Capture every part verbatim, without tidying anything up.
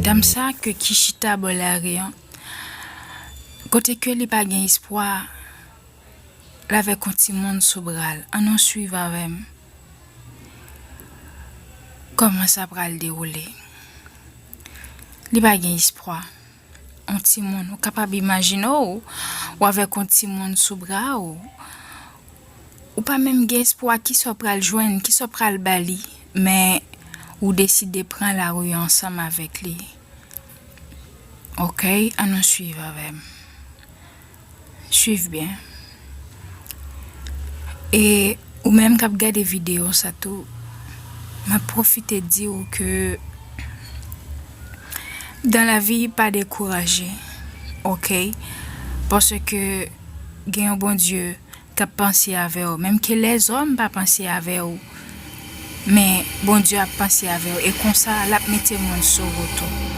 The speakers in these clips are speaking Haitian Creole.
Dam sa ke ki chita bò lari an, kote ke li pa gen espwa, l avèk yon timoun sou bra l. Ann nou swiv avè m. Kòman sa pral dewoule? Li pa gen espwa. Yon timoun, ou kapab imajine w, ou avèk yon timoun sou bra w. Ou pa menm gen espwa kisa w pral jwenn, kisa w pral ba li, men ou deside pran lari a ansanm avèk li. Oke, ann nou swiv avè m. Swiv byen. E ou menm k ap gade videyo sa tou, m ap pwofite di w ke dans la vie, pa dekouraje, oke? Paske gen yon Bondye k ap panse avè w. Menm ke lèzòm pa panse avè w, men Bondye ap panse avè w. E konsa, l ap mete moun sou wout ou.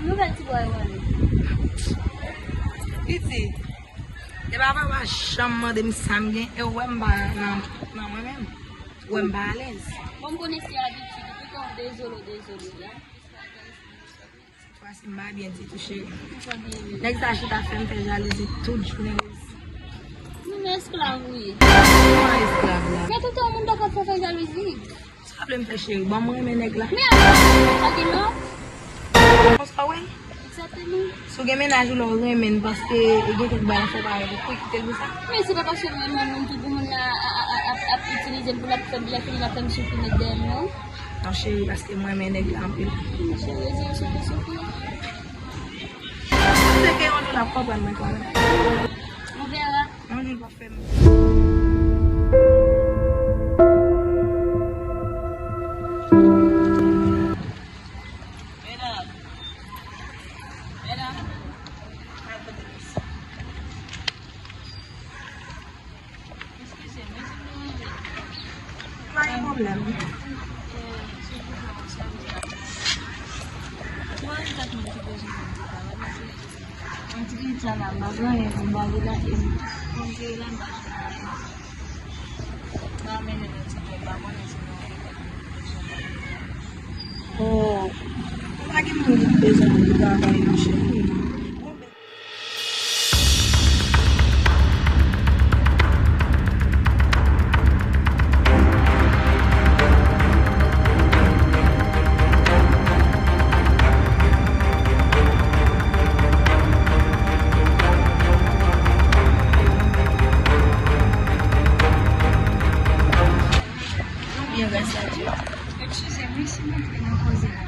Nouvèl ti bwa yo ale. Li di, e pa papa janm mande m sa m gen, e w wè m pa nan, nan mwen menm. Ou wè m pa alèz. Bon, m konnen se abitid, ou tout tan dezole, dezole, ya. Sèt fwa si m pa byen ditou, cheri. Nèg sa chita fè m fè jalouzi tout jounen. Nou men esklav ou ye. Kòman esklav la? Men tout tan moun dakò fè fè jalouzi. Sa vle m fè, cheri? Bon, mwen renmen nèg la. Men sa gen non. Konsa, wi. Egzakteman. Si w gen mennaj ou la, w renmen l, paske e gen kèk bagay fò pa pou kite l pou sa. Men se pa paske m renmen moun tou pou moun nan ap, ap, ap, ap itilize m pou l ap fè m byen, pou l ap fè m soufri met dèyè m, non. Non, cheri, paske mwen renmen nèg la anpil. Cheri, se yon soufri, soufri. Se ke yon jou l ap konprann mwen kanmenm. On verra. Yon jou l p ap fè m. Medam, medam, al kote mesye. Eskize m, wi, si m deranje. Pa gen pwoblèm. E, se pou sa, sa vle di. Mwen, kat moun ki bezwen mwen travay, mesye. Mwen ti pitit sa la, m pa gen anyen pou m ba li la, e m konn ke la, m pa gen anyen. M pa mennen l yon ti kè, m pa konnen si nou gen kèk moun ki bezwen travay. Oh, m pa gen moun ki bezwen travay, non, cheri. Nou byen, gras a Dye. Eskize m, wi, si m antre nan koze la.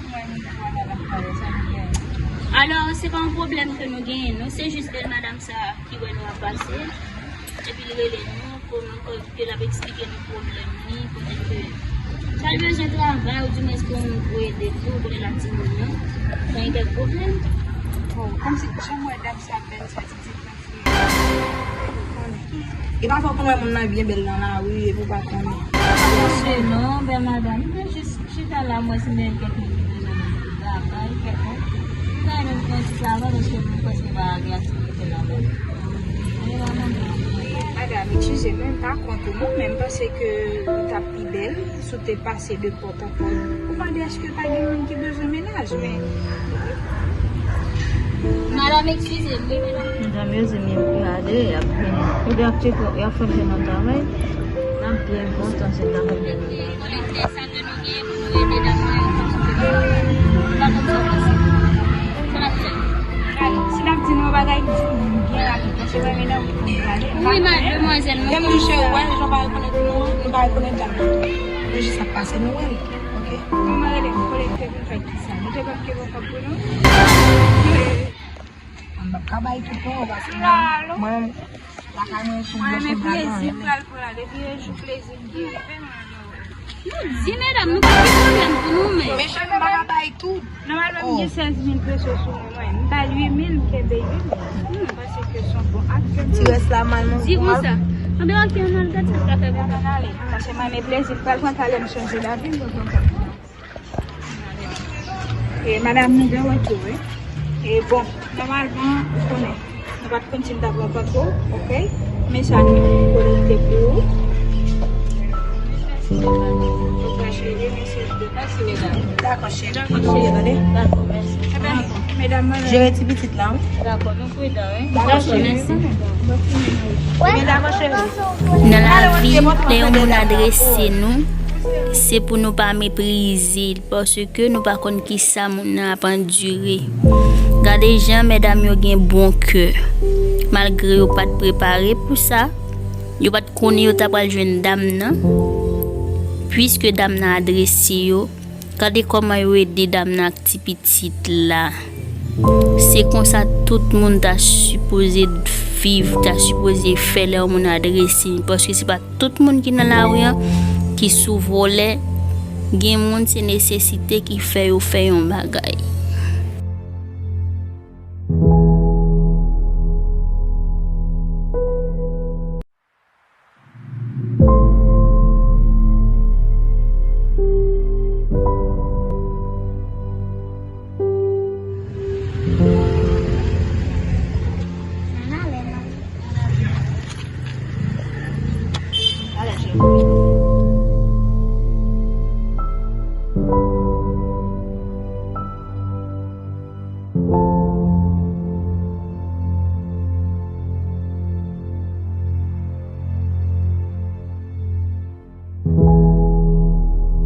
Mwen, mwen, mwen, mwen, mwen, mwen, mwen, mwen. Alò, se pa yon pwoblèm ke nou genyen, non. Se jis bèl madanm sa ki wè nou ap pase. Epi li rele nou, pou nou, pou ke l ap eksplike nou pwoblèm li, poutèt ke sa l bezwen travay, oudimwens pou yon moun pou ede tou, pou l ap timoun nan. Sa gen kèk pwoblèm. Oh, kòmsi jan m wè dam sa bèl sa, ti, ti, ti. E pafwa ou konn wè moun nan byen bèl nan lari, epi ou pa konnen. Monchè, non, bèl madanm. M te jis chita la, m wè si m gen kèk moun ki bezwen mwen pou travay, kèlkonk. M ta renmen m fè yon ti travay, paske m prèske pa gen aktivite nan men m. Madanm, eskize m, m pa kont ou non, men m panse ke ou t ap pi bèl si w te pase de pòt an pòt. Ou mande èske pa gen moun ki bezwen mennaj, men. Madanm, eskize m, wi, madanm. Medam yo di m gade, y ap vini. Ou di ap tcheke, y ap fè m fè nan travay. N ap byen kontan, se travay byen kontan. Kolekte sa ke nou genyen pou nou ede dam nan yo, paske nou pa konn sa pase. Sa n ap fè? Gade, si n ap di nou yon bagay, di nou byen rapid, paske mwen, medam, pou nou prale. Wi, madmwazèl, nou konn sa. Menm nou cheri, wè, jan pa rekonèt nou, nou pa rekonèt dam nan. Nou jis ap pase, nou wè l. Ok. Kòman rele kolekte pou fè kisa? Nou te konn ke yon kòb pou nou? Mwen p ap ka bay tout non, paske mwen, mwen, lakay mwen sou bloke m pa gen anyen. Mwen renmen plezi m pral pran la, depi yon jou plezi m gen, fè mwen anyen. Nou di medam, nou pa gen pwoblèm pou nou menm. Mesye, m pa ka bay tou. Nòmalman, m gen sèz mil peso sou mwen. M ba l uit mil, m kenbe uit mil. Paske se yon bon ak ke m Ti rès la mal, Di konsa. Anben, ok, ann al gad sa k ap fè pou nou. Paske m renmen plezi, m pral pran talè m chanje lavi m. E madanm nou gen retour, wi. E bon, nòmalman, ou konnen, nou pa t konn si n t ap rankontre w, ok? Men sa nou konekte pou ou. Dakò, cheri. Dakò, cheri. Dakò, tande? Dakò, mèsi. Medam, jere ti pitit la, wi. Dakò, nou pridan, wi. Dakò, mèsi. Wi, dakò, cheri. Nan lavi, lè yon moun adrese nou, se pou nou pa meprize l, paske nou pa konn kisa moun nan ap andire. Gade jan medam yo gen bon kè. Malgre yo pa t prepare pou sa, yo pa t konnen yo ta pral jwenn dam nan. Piske dam nan adrese yo, gade kòman yo ede dam nan ak ti pitit la. Se konsa tout moun ta sipoze viv, ta sipoze fè lè yon moun adrese nou. Paske se pa tout moun ki nan lari an ki sou vòlè. Gen moun se nesesite ki fè yo fè yon bagay.